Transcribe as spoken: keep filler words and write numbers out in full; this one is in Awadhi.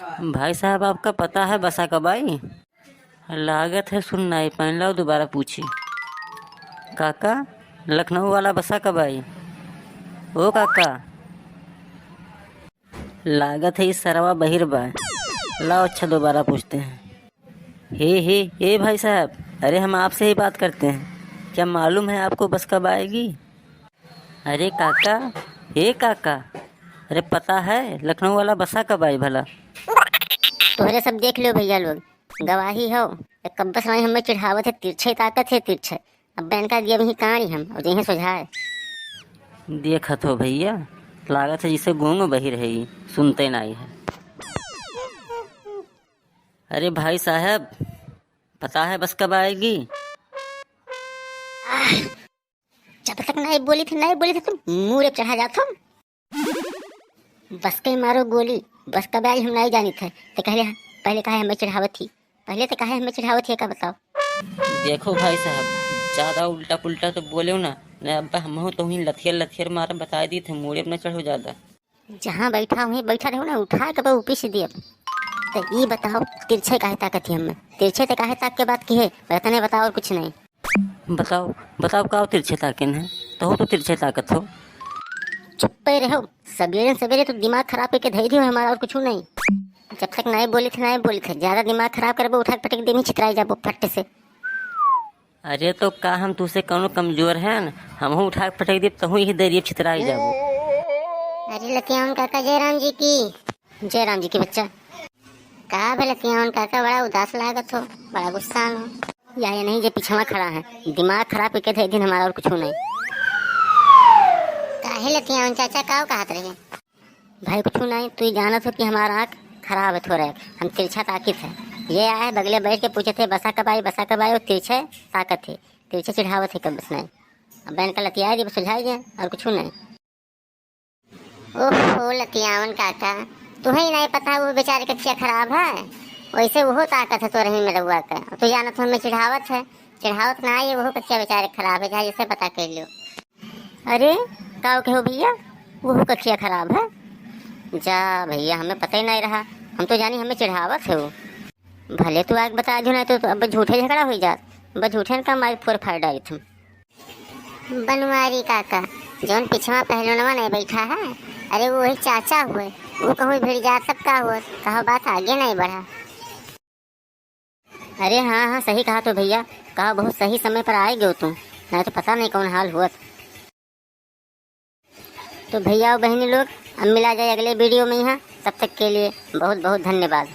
भाई साहब, आपका पता है बसा कब आई? लागत है सुन नाई पाइन, लाओ दोबारा पूछी। काका, लखनऊ वाला बसा कब आई? ओ काका, लागत है ई सरवा बहिर बा। लाओ अच्छा दोबारा पूछते हैं। हे, हे, ए भाई साहब, अरे हम आपसे ही बात करते हैं। क्या मालूम है आपको बस कब आएगी? अरे काका, ए काका, अरे पता है लखनऊ वाला बसा कब आई भला? तोहरे सब देख लो भइया लोग, गवाही हो। एक कब्बस वाली हमें चिढ़ावत है, तिरछे ताकत है, तिरछे। अब इनका दिया वहीं काड़ी हम, और जइहें सुझाए। देखत हो भइया, लागत है जैसे गूंग बहिर है, ई सुनते नाई है। अरे भाई साहब, पता है बस कब आएगी? जब तक नाई बोली थे, नाई बोली थे, तुम मूड़े चढ़ा जात हो। बस के मारो गोली, बस कब आई हम नाई जानी थे। ते कहले, पहले काहे हमें चिढ़ावत थी, पहले ते काहे हमें चिढ़ावत थी, का बताओ? देखो भाई साहब, ज्यादा उल्टा पुल्टा तो बोलो ना, न अब हमहू तो ही लथियर लथियर मारा, बता दी थे, मूड़े अपना चढ़ो ज्यादा। जहाँ बैठा वहीं बैठा रहो ना, उठा के बहू पीस दियब। तो ई बताओ, तिरछे काहे ताकत ही हमें? तिरछे ते काहे ताक के बात की है? बतने बताओ और कुछ नहीं। बताओ, बताओ का तिरछे ताकन है? तो हो तो तिरछे ताकत हो। चुप्पे रहो, सबेरे सबेरे तो दिमाग खराब करके धई दियो हमारा, और कुछ नहीं। जब तक नहीं बोली थे, नहीं बोली थे, ज्यादा दिमाग खराब करबो, उठा के पटक देबी, छितराई जाबो फट्टे से। अरे तो का हम तुसे कौनो कमजोर हैं? हमहू उठा के पटक देब, तहू यही दरिये छितराई जाबो। अरे लतियावन काका, जय राम जी की। जय राम जी की बच्चा। का भे लतियावन काका, बड़ा उदास लागत हो, बड़ा गुस्सा में हो। या, या नहीं, जे पिछवा खड़ा है, दिमाग खराब करके धई दिन हमारा, और कुछ नहीं। काहे लतियावन चाचा, का कहत रहे? भाई, कुछ नहीं, तू ही जानत हो कि हमारा आँख खराब है थोड़ा, हम तिरछा ताकित है। ये आए बगले बैठ के पूछे थे, "बसा कब आई, बसा कब आई?" और तिरछे ताकत है, तिरछे चिढ़ावत है कब बस नहीं। अब इनका लतियाए दे, सुलझाए दे, और कुछ नहीं। ओहो, लतियावन काका, तुहे ही नहीं पता वो बेचारे के क्या खराब है, वैसे वो ताकत है तो रही में रहुआ के। तू जानत हो, हमें चिढ़ावत है, चिढ़ावत ना आई, वो कचिया बेचारे खराब है, चाहे जैसे पता कर लियो। अरे, का कहो भैया, वो कचिया खराब है? जा भैया, हमें पता ही नहीं रहा, हम तो जानी हमें चिढ़ावत है वो। भले तू आग बता दो, नहीं तो, तो अब झूठे झगड़ा हो जात, बस झूठे का मारी फोर फाड़ डाली तुम। बनवारी काका, जौन पिछवा पहलुनवा नहीं बैठा है, अरे वो वही चाचा हुए, वो कहूँ भिड़ जात तब का हुआ, कहो बात आगे नहीं बढ़ा। अरे हाँ, हाँ, सही कहा तो भैया, कहा बहुत सही समय पर आए गयो तू, नहीं तो पता नहीं कौन हाल हुआ। तो भैया और बहनी लोग, अब मिला जाए अगले वीडियो में यहाँ, तब तक के लिए बहुत बहुत धन्यवाद।